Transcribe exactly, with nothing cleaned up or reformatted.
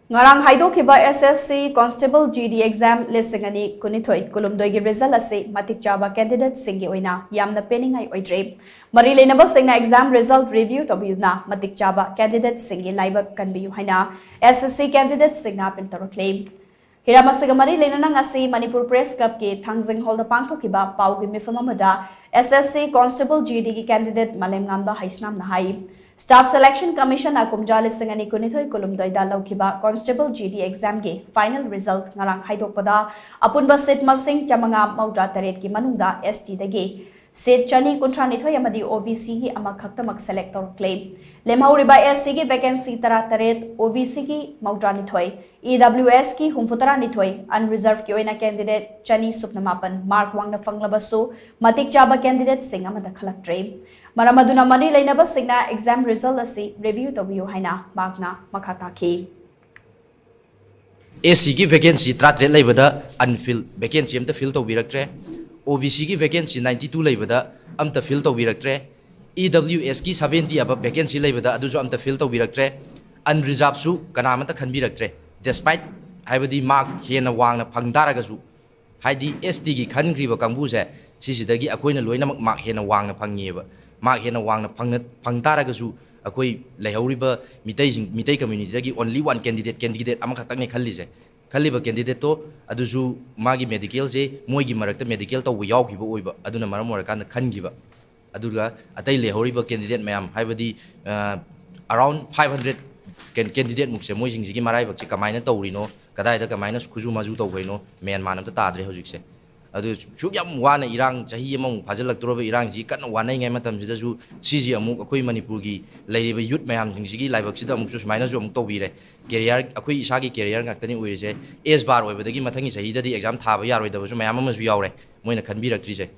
ꯉꯔꯥꯡ ꯍꯥꯏꯗꯣꯛꯈꯤꯕ S S C Constable G D exam ꯂꯤꯁꯤꯡ ꯑꯅꯤ ꯀꯨꯟꯅꯤꯊꯣꯏ ꯀꯨꯟꯍꯨꯝꯗꯣꯏꯒꯤ result ꯑꯁꯤ ꯃꯇꯤꯛ ꯆꯥꯕ candidateꯁꯤꯡꯒꯤ ꯑꯣꯏꯅ ꯌꯥꯝꯅ ꯄꯦꯟꯅꯤꯡꯉꯥꯏ ꯑꯣꯏꯗ꯭ꯔꯦ꯫ ꯃꯔꯤ ꯂꯩꯅꯕꯁꯤꯡꯅ exam result review ꯇꯧꯕꯤꯗꯨꯅ ꯃꯇꯤꯛ ꯆꯥꯕ candidateꯁꯤꯡꯒꯤ ꯂꯥꯏꯕꯛ ꯀꯟꯕꯤꯌꯨ ꯍꯥꯏꯅ S S C candidateꯁꯤꯡꯅ appeal ꯇꯧꯔꯛꯂꯤ꯫ ꯍꯤꯔꯝ ꯑꯁꯤꯒ ꯃꯔꯤ ꯂꯩꯅꯅ ꯉꯁꯤ ꯃꯅꯤꯄꯨꯔ Press Clubꯀꯤ ꯊꯥꯡꯖꯤꯡ Hallꯗ ꯄꯥꯡꯊꯣꯛꯈꯤꯕ ꯄꯥꯎꯒꯤ ꯃꯤꯐꯝ ꯑꯃꯗ S S C Constable G Dꯒꯤ candidate ꯃꯥꯂꯦꯝꯉꯥꯟꯕ ꯍꯩꯁꯅꯥꯝꯅ ꯍꯥꯏ, Staff Selection Commissionꯅ ꯀꯨꯝꯖꯥ ꯂꯤꯁꯤꯡ ꯑꯅꯤ ꯀꯨꯟꯅꯤꯊꯣꯏ ꯀꯨꯟꯍꯨꯝꯗꯣꯏꯗ ꯂꯧꯈꯤꯕ Constable G D examꯒꯤ final result ꯉꯔꯥꯡ ꯍꯥꯏꯗꯣꯛꯄꯗ ꯑꯄꯨꯟꯕ seat ꯃꯁꯤꯡ ꯆꯥꯃꯉꯥ ꯃꯧꯗ꯭ꯔꯥ ꯇꯔꯦꯠꯀꯤ ꯃꯅꯨꯡꯗ S Tꯗꯒꯤ seat ꯆꯅꯤ ꯀꯨꯟꯊ꯭ꯔꯥ ꯅꯤꯊꯣꯏ ꯑꯃꯗꯤ O B Cꯒꯤ ꯑꯃꯈꯛꯇꯃꯛ select ꯇꯧꯔꯛꯂꯦ꯫ ꯂꯦꯝꯍꯧꯔꯤꯕ S Cꯒꯤ vacancy ꯇꯔꯥ ꯇꯔꯦꯠ, O B Cꯒꯤ ꯃꯧꯗ꯭ꯔꯥ ꯅꯤꯊꯣꯏ, E W Sꯀꯤ ꯍꯨꯝꯐꯨ ꯇꯔꯥ ꯅꯤꯊꯣꯏ, unreservedꯀꯤ ꯑꯣꯏꯅ candidate ꯆꯅꯤ ꯁꯨꯞꯅ ꯃꯥꯄꯟ mark ꯋꯥꯡꯅ ꯐꯪꯂꯕꯁꯨ ꯃꯇꯤꯛ ꯆꯥꯕ candidateꯁꯤꯡ ꯑꯃꯠꯇ ꯈꯜꯂꯛꯇ꯭ꯔꯦ꯫ ꯃꯔꯝ ꯑꯗꯨꯅ ꯃꯔꯤ ꯂꯩꯅꯕꯁꯤꯡꯅ exam result ꯑꯁꯤ review ꯇꯧꯕꯤꯌꯨ ꯍꯥꯏꯅ ꯃꯍꯥꯛꯅ ꯃꯈꯥ ꯇꯥꯈꯤ꯫ S Cꯒꯤ vacancy ꯇꯔꯥ ꯇꯔꯦꯠ ꯂꯩꯕꯗ unfilled vacancy ꯑꯝꯇ fill ꯇꯧꯕꯤꯔꯛꯇ꯭ꯔꯦ꯫ O B Cꯒꯤ vacancy ninety two ꯂꯩꯕꯗ ꯑꯝꯇ fill ꯇꯧꯕꯤꯔꯛꯇ꯭ꯔꯦ꯫ E W Sꯀꯤ seventy above vacancy ꯂꯩꯕꯗ ꯑꯗꯨꯁꯨ ꯑꯝꯇ fill ꯇꯧꯕꯤꯔꯛꯇ꯭ꯔꯦ꯫ Unreservedꯁꯨ ꯀꯅꯥꯃꯠꯇ ꯈꯟꯕꯤꯔꯛꯇ꯭ꯔꯦ꯫ Despite ꯍꯥꯏꯕꯗꯤ mark ꯍꯦꯟꯅ ꯋꯥꯡꯅ ꯐꯪ ꯇꯥꯔꯒꯁꯨ, ꯍꯥꯏꯗꯤ S Tꯒꯤ ꯈꯟꯈ꯭ꯔꯤꯕ ꯀꯥꯡꯕꯨꯁꯦ, ꯁꯤꯁꯤꯗꯒꯤ ꯑꯩꯈꯣꯏꯅ ꯂꯣꯏꯅꯃꯛ mark ꯍꯦꯟꯅ ꯋꯥꯡꯅ ꯐꯪꯉꯦꯕ꯫ Mark ꯍꯦꯟꯅ ꯋꯥꯡꯅ ꯐꯪꯅ-, ꯐꯪ ꯇꯥꯔꯒꯁꯨ, ꯑꯩꯈꯣꯏ ꯂꯩꯍꯧꯔꯤꯕ ꯃꯤꯇꯩꯁꯤꯡ, Meitei communityꯗꯒꯤ only one candidate, candidate ꯑꯃꯈꯛꯇꯪꯅꯦ ꯈꯜꯂꯤꯁꯦ꯫ ꯈꯜꯂꯤꯕ candidateꯇꯣ ꯑꯗꯨꯁꯨ ꯃꯥꯒꯤ medicalꯁꯦ ꯃꯣꯏꯒꯤ ꯃꯔꯛꯇ medical ꯇꯧꯕ ꯌꯥꯎꯈꯤꯕ ꯑꯣꯏꯕ, ꯑꯗꯨꯅ ꯃꯔꯝ ꯑꯣꯏꯔꯀꯥꯟꯗ ꯈꯟꯈꯤꯕ꯫ ꯑꯗꯨꯒ ꯑꯇꯩ ꯂꯩꯍꯧꯔꯤꯕ candidate ꯃꯌꯥꯝ, ꯍꯥꯏꯕꯗꯤ, ꯑ, around five hundred can-, candidate ꯃꯨꯛꯁꯦ, ꯃꯣꯏꯁꯤꯡꯁꯤꯒꯤ ꯃꯔꯥꯏꯕꯛꯁꯦ ꯀꯃꯥꯏꯅ ꯇꯧꯔꯤꯅꯣ, ꯀꯗꯥꯏꯗ ꯀꯃꯥꯏꯅ ꯈꯨꯖꯨ ꯃꯥꯖꯨ ꯇꯧꯕꯩꯅꯣ, ꯃꯦꯟ ꯃꯥꯟ ꯑꯝꯇ ꯇꯥꯗ꯭ꯔꯦ ꯍꯧꯖꯤꯛꯁꯦ꯫ ꯑꯗꯨ ꯁꯨꯛ ꯌꯥꯝ ꯋꯥꯅ ꯏꯔꯥꯡ, ꯆꯍꯤ ꯑꯃꯃꯨꯛ ꯐꯥꯖꯤꯜꯂꯛꯇꯣꯔꯕ ꯏꯔꯥꯡꯁꯤ ꯀꯟꯅ ꯋꯥꯅꯉꯥꯏ ꯃꯇꯝꯁꯤꯗꯁꯨ, ꯁꯤꯁꯤ ꯑꯃꯨꯛ ꯑꯩꯈꯣꯏ ꯃꯅꯤꯄꯨꯔꯒꯤ ꯂꯩꯔꯤꯕ youth ꯃꯌꯥꯝꯁꯤꯡꯁꯤꯒꯤ ꯂꯥꯏꯕꯛꯁꯤꯗ ꯑꯃꯨꯛꯁꯨ ꯁꯨꯃꯥꯏꯅꯁꯨ ꯑꯃꯨꯛ ꯇꯧꯕꯤꯔꯦ꯫ Career, ꯑꯩꯈꯣꯏ ꯏꯁꯥꯒꯤ career ꯉꯥꯛꯇꯅꯤ ꯑꯣꯏꯔꯤꯁꯦ꯫ Age bar ꯑꯣꯏꯕꯗꯒꯤ ꯃꯊꯪꯒꯤ ꯆꯍꯤꯗꯗꯤ exam ꯊꯥꯕ ꯌꯥꯔꯣꯏꯗꯕꯁꯨ ꯃꯌꯥꯝ ꯑꯃꯁꯨ ꯌꯥꯎꯔꯦ, ꯃꯣꯏꯅ ꯈꯟꯕꯤꯔꯛꯇ꯭ꯔꯤꯁꯦ꯫